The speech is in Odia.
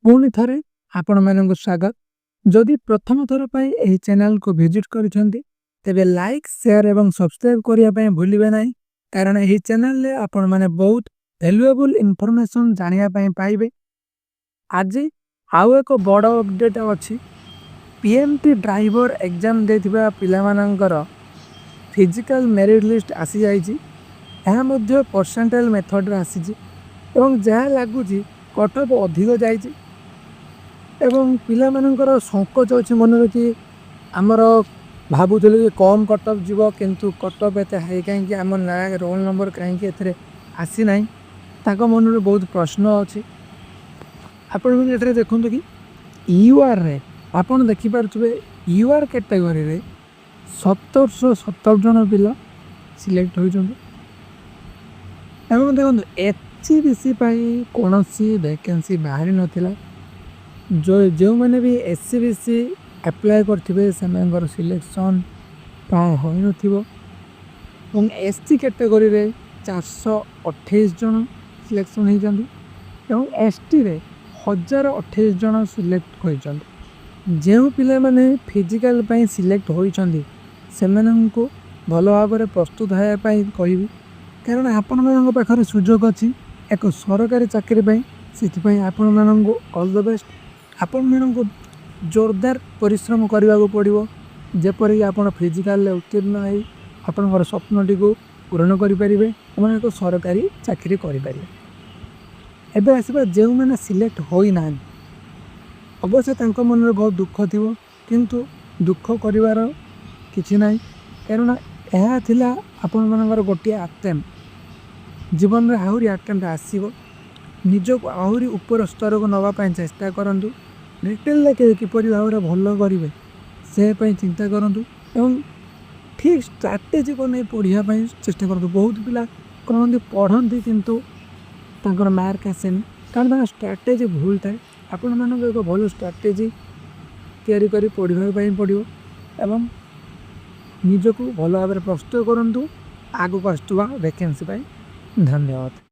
ପୁଣି ଥରେ ଆପଣମାନଙ୍କୁ ସ୍ୱାଗତ। ଯଦି ପ୍ରଥମ ଥର ପାଇଁ ଏହି ଚ୍ୟାନେଲକୁ ଭିଜିଟ୍ କରିଛନ୍ତି, ତେବେ ଲାଇକ୍, ସେୟାର ଏବଂ ସବସ୍କ୍ରାଇବ୍ କରିବା ପାଇଁ ଭୁଲିବେ ନାହିଁ, କାରଣ ଏହି ଚ୍ୟାନେଲରେ ଆପଣମାନେ ବହୁତ ଭ୍ୟାଲୁଏବୁଲ୍ ଇନଫର୍ମେସନ୍ ଜାଣିବା ପାଇଁ ପାଇବେ। ଆଜି ଆଉ ଏକ ବଡ଼ ଅପଡେଟ୍ ଅଛି। ପିଏମ୍ଟି ଡ୍ରାଇଭର ଏକ୍ଜାମ୍ ଦେଇଥିବା ପିଲାମାନଙ୍କର ଫିଜିକାଲ ମେରିଟ୍ ଲିଷ୍ଟ ଆସିଯାଇଛି। ଏହା ମଧ୍ୟ ପରସେଣ୍ଟାଇଲ୍ ମେଥଡ଼ରେ ଆସିଛି ଏବଂ ଯାହା ଲାଗୁଛି କଟ୍ ଅଫ୍ ଅଧିକ ଯାଇଛି ଏବଂ ପିଲାମାନଙ୍କର ସଙ୍କୋଚ ଅଛି ମନରେ କି ଆମର ଭାବୁଥିଲୁ କି କମ୍ କଟ୍ ଅଫ୍ ଯିବ, କିନ୍ତୁ କଟ୍ ଅଫ୍ ଏତେ ହାଇ କାହିଁକି? ଆମ ନାଁ, ରୋଲ୍ ନମ୍ବର କାହିଁକି ଏଥିରେ ଆସିନାହିଁ? ତାଙ୍କ ମନରେ ବହୁତ ପ୍ରଶ୍ନ ଅଛି। ଆପଣମାନେ ଏଠାରେ ଦେଖନ୍ତୁ କି ୟୁଆର୍ରେ ଆପଣ ଦେଖିପାରୁଥିବେ, ୟୁଆର୍ କ୍ୟାଟେଗୋରୀରେ 1717 ଜଣ ପିଲା ସିଲେକ୍ଟ ହୋଇଛନ୍ତି। ଏବଂ ଦେଖନ୍ତୁ, ଏସଇବିସି ପାଇଁ କୌଣସି ଭ୍ୟାକେନ୍ସି ବାହାରି ନଥିଲା। ଯେଉଁମାନେ ବି ଏସଇବିସି ଆପ୍ଲାଏ କରିଥିବେ, ସେମାନଙ୍କର ସିଲେକ୍ସନ୍ ପ୍ରାୟ ହୋଇନଥିବ। ଏବଂ ଏସସି କ୍ୟାଟେଗୋରୀରେ 428 ଜଣ ସିଲେକ୍ସନ୍ ହୋଇଛନ୍ତି ଏବଂ ଏସଟିରେ 1028 ଜଣ ସିଲେକ୍ଟ ହୋଇଛନ୍ତି। ଯେଉଁ ପିଲାମାନେ ଫିଜିକାଲ ପାଇଁ ସିଲେକ୍ଟ ହୋଇଛନ୍ତି, ସେମାନଙ୍କୁ ଭଲ ଭାବରେ ପ୍ରସ୍ତୁତ ହେବା ପାଇଁ କହିବି, କାରଣ ଆପଣମାନଙ୍କ ପାଖରେ ସୁଯୋଗ ଅଛି ଏକ ସରକାରୀ ଚାକିରି ପାଇଁ। ସେଥିପାଇଁ ଆପଣମାନଙ୍କୁ ଅଲ୍ the best. ଆପଣମାନଙ୍କୁ ଜୋରଦାର ପରିଶ୍ରମ କରିବାକୁ ପଡ଼ିବ, ଯେପରିକି ଆପଣ ଫିଜିକାଲରେ ଉତ୍ତୀର୍ଣ୍ଣ ହେଇ ଆପଣଙ୍କର ସ୍ୱପ୍ନଟିକୁ ପୂରଣ କରିପାରିବେ ଏବଂ ଏକ ସରକାରୀ ଚାକିରି କରିପାରିବେ। ଏବେ ଆସିବା ଯେଉଁମାନେ ସିଲେକ୍ଟ ହୋଇନାହାନ୍ତି। ଅବଶ୍ୟ ତାଙ୍କ ମନରେ ବହୁତ ଦୁଃଖ ଥିବ, କିନ୍ତୁ ଦୁଃଖ କରିବାର କିଛି ନାହିଁ, କାରଣ ଏହା ଥିଲା ଆପଣମାନଙ୍କର ଗୋଟିଏ ଆଟେମ୍ପ। ଜୀବନରେ ଆହୁରି ଆଟେମ୍ପ ଆସିବ। ନିଜକୁ ଆହୁରି ଉପର ସ୍ତରକୁ ନେବା ପାଇଁ ଚେଷ୍ଟା କରନ୍ତୁ। ରିଟେନରେ କିପରି ଭାବରେ ଭଲ କରିବେ, ସେ ପାଇଁ ଚିନ୍ତା କରନ୍ତୁ ଏବଂ ଠିକ୍ ଷ୍ଟ୍ରାଟେଜି ବନେଇ ପଢ଼ିବା ପାଇଁ ଚେଷ୍ଟା କରନ୍ତୁ। ବହୁତ ପିଲା କରନ୍ତି, ପଢ଼ନ୍ତି, କିନ୍ତୁ ତାଙ୍କର ମାର୍କ ଆସେନି, କାରଣ ତାଙ୍କ ଷ୍ଟ୍ରାଟେଜି ଭୁଲ ଥାଏ। ଆପଣମାନଙ୍କୁ ଏକ ଭଲ ଷ୍ଟ୍ରାଟେଜି ତିଆରି କରି ପଢ଼ିବା ପାଇଁ ପଡ଼ିବ ଏବଂ ନିଜକୁ ଭଲ ଭାବରେ ପ୍ରସ୍ତୁତ କରନ୍ତୁ ଆଗକୁ ଆସୁଥିବା ଭ୍ୟାକେନ୍ସି ପାଇଁ। ଧନ୍ୟବାଦ।